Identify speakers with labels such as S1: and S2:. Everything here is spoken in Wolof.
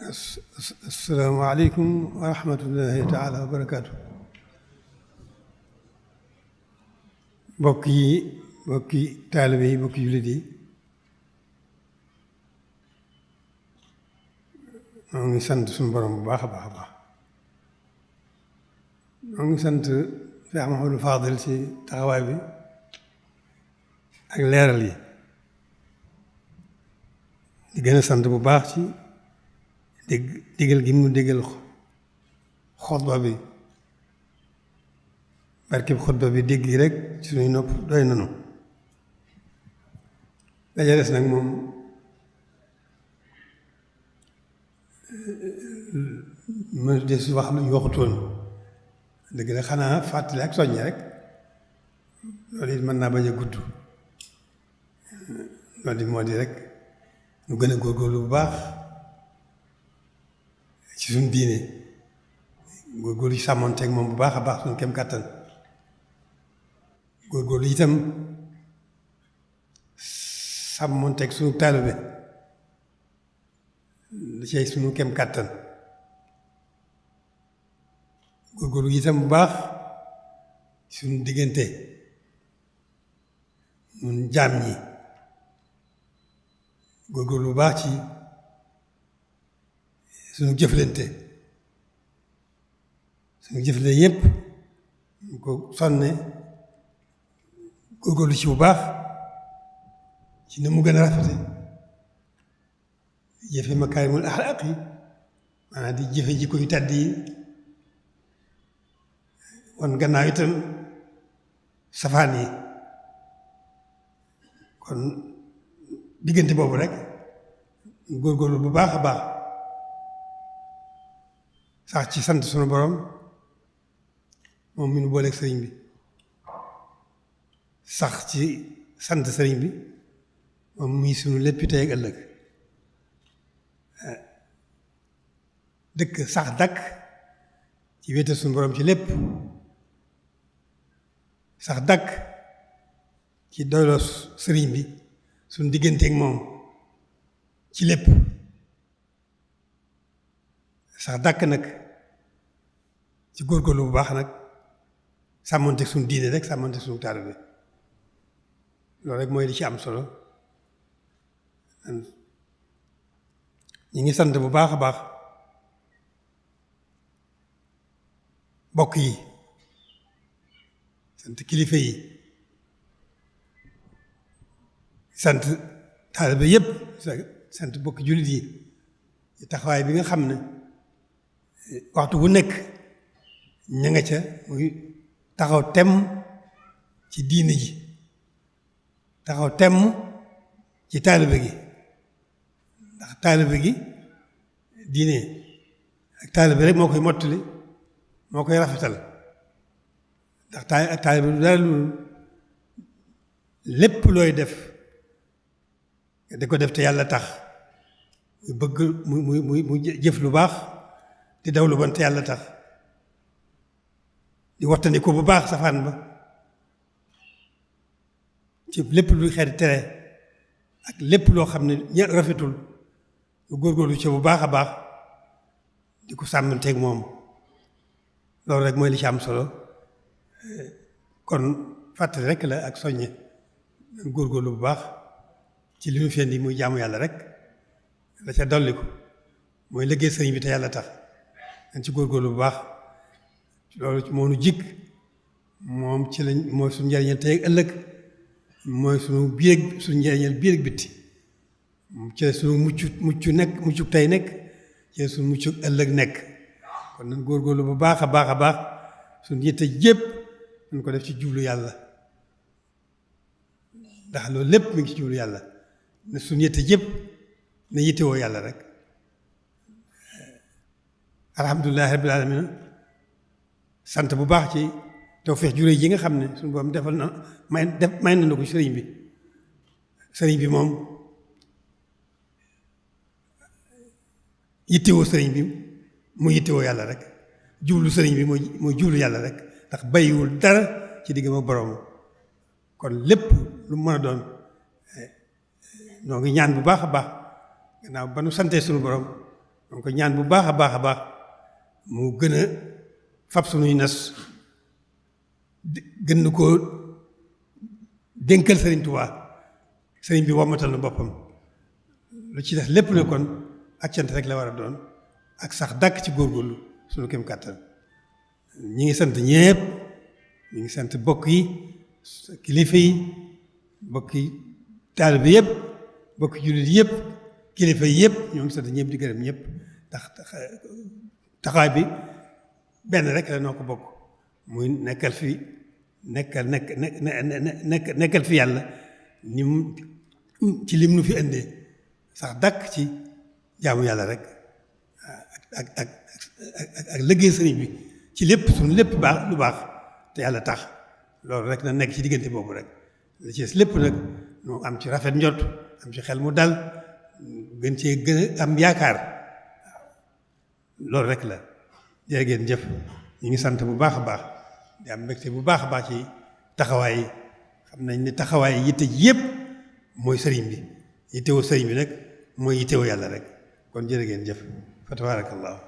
S1: asalaamaaleykum wa rahmatullahi taala wa barakaatu. mbokki taalibe yi mbokki jullit yi ñoo ngi sant suñu borom bu baax a baax a baax. ñoo ngi sant Cheikh Mahamadou Fadil ci taxawaay bi ak leeral yi di gën a sant bu baax ci digal gi mu digal xutba bi. barkeb xutba bi dégg yi rek suñuy nopp doy nanu. daja des nag moom ma des wax lu ñu waxutoon dëgg la xanaa fàttali ak soññi rek loolu it mën naa bañ a gudd. loolu it moo di rek ñu gën a góorgóorlu bu baax ci suñu diine góorgóorlu ci sàmmonteeg moom bu baax a baax suñu kem kàttan. góorgóorlu itam sàmmonteeg suñu taalibe da cay suñu kem kàttan. góorgóorlu itam bu baax suñu diggante ñun jaam ñi góorgóorlu bu baax ci suñu jëflante yépp ñu ko sonne góorgóorlu ci bu baax ci ni mu gën a rafete jëfe makaarimul axlaaq yi maanaam di jëfe jikko yu tàdd yi wan gannaaw itam safaan yi. kon diggante boobu rek góorgóorlu bu baax a baax sax ci sant sunu borom moom mi nu booleeg sëriñ bi, sax ci sant sëriñ bi moom muy sunu lépp tey ak ëllëg. dëkk sax dakk ci wéetal sunu borom ci lépp, sax dakk ci doyloo sëriñ bi sunu digganteeg moom ci lépp, sax dakk nag ci góorgóorlu bu baax nag sàmmonteeg suñu diine rek sàmmonteeg suñu taalibe bi. loolu rek mooy li ci am solo. ñi ngi sant bu baax a baax bokk yi, sant kilifa yi, sant taalibe yépp, sant bokk jullit yi taxawaay bi nga xam ne waxtu bu nekk ña nga ca muy taxaw temm ci diine ji, taxaw temm ci taalibe gi. ndax taalibe gi diine ak taalibe rek moo koy mottali moo koy rafetal. ndax taalibe du dara lu lépp looy def da ko def te yàlla tax, muy bëgg muy jëf lu baax di daw lu bon te yàlla tax, di wattandi ko bu baax safaan ba ci lépp luy xeeti tere ak lépp loo xam ne ña rafetul lu góorgóorlu ci bu baax a baax di ko sàmmanteeg moom. loolu rek mooy li ci am solo. kon fàttali rek la ak soññe góorgóorlu bu baax ci li ñu fendi muy jaamu yàlla rek la ca dolli ko mooy liggéey sëriñ bi te yàlla tax dañ ci góorgóorlu bu baax. loolu moo nu jig moom ci lañ mooy suñu njëriñal tey ak ëllëg, mooy suñu njëriñal biir ak bitti, ci suñu muccu tey nekk, ci suñu muccu ëllëg nekk. kon nañ góorgóorlu bu baax a baax a baax suñu yitte jépp nañ ko def ci jublu yàlla, ndax loolu lépp mi ngi ci jublu yàlla. ne suñu yitte jépp ne yittewoo yàlla rek. alhamdulillahi rabbil alamin. sant bu baax ci tawfeex ju réy ji nga xam ne suñu borom defal na may na ko sëriñ bi. sëriñ bi moom yittewoo sëriñ bi mu yittewoo yàlla rek, jublu sëriñ bi mooy jublu yàlla rek, ndax bàyyiwul dara ci diggam ak boroom. kon lépp lu mën a doon noo ngi ñaan bu baax a baax gannaaw ba nu santee suñu borom donc ñaan bu baax a baax a baax mu gën a fab sunuy nas gën na koo dénkal sëriñ Tuubaa sëriñ bi wommatal na boppam lu ci def lépp ne kon ak cant rek la war a doon ak sax dàkk ci góorgóorlu suñu kem kàttan ñi ngi sant ñépp ñi ngi sant bokk yi kilifa yi bokki taalibe bi yëpp bokki jullit yëpp kilifa yi yëpp ñoo ngi sant ñëpp di gërëm ñëpp ndax taxawaay bi benn rek la noo ko bokk muy nekkal fi nekkal fi yàlla ni mu ci lim nu fi indee sax dàkk ci jaamu yàlla rek ak liggéey sëriñ bi ci lépp suñu lépp baax lu baax te yàlla tax loolu rek na nekk ci diggante boobu rek la ci lépp nag ñu am ci rafet njort am ci xel mu dal gën cee gën a am yaakaar loolu rek la jërë ngeen jëf ñu ngi sant bu baax a baax di am mbégte bu baax a baax ci taxawaay yi xam nañ ne taxawaay yi yitte ji yëpp mooy sëriñ bi yittewoo sëriñ bi nag mooy yittewoo yàlla rek kon jërë ngeen jëf fa tabarakallahu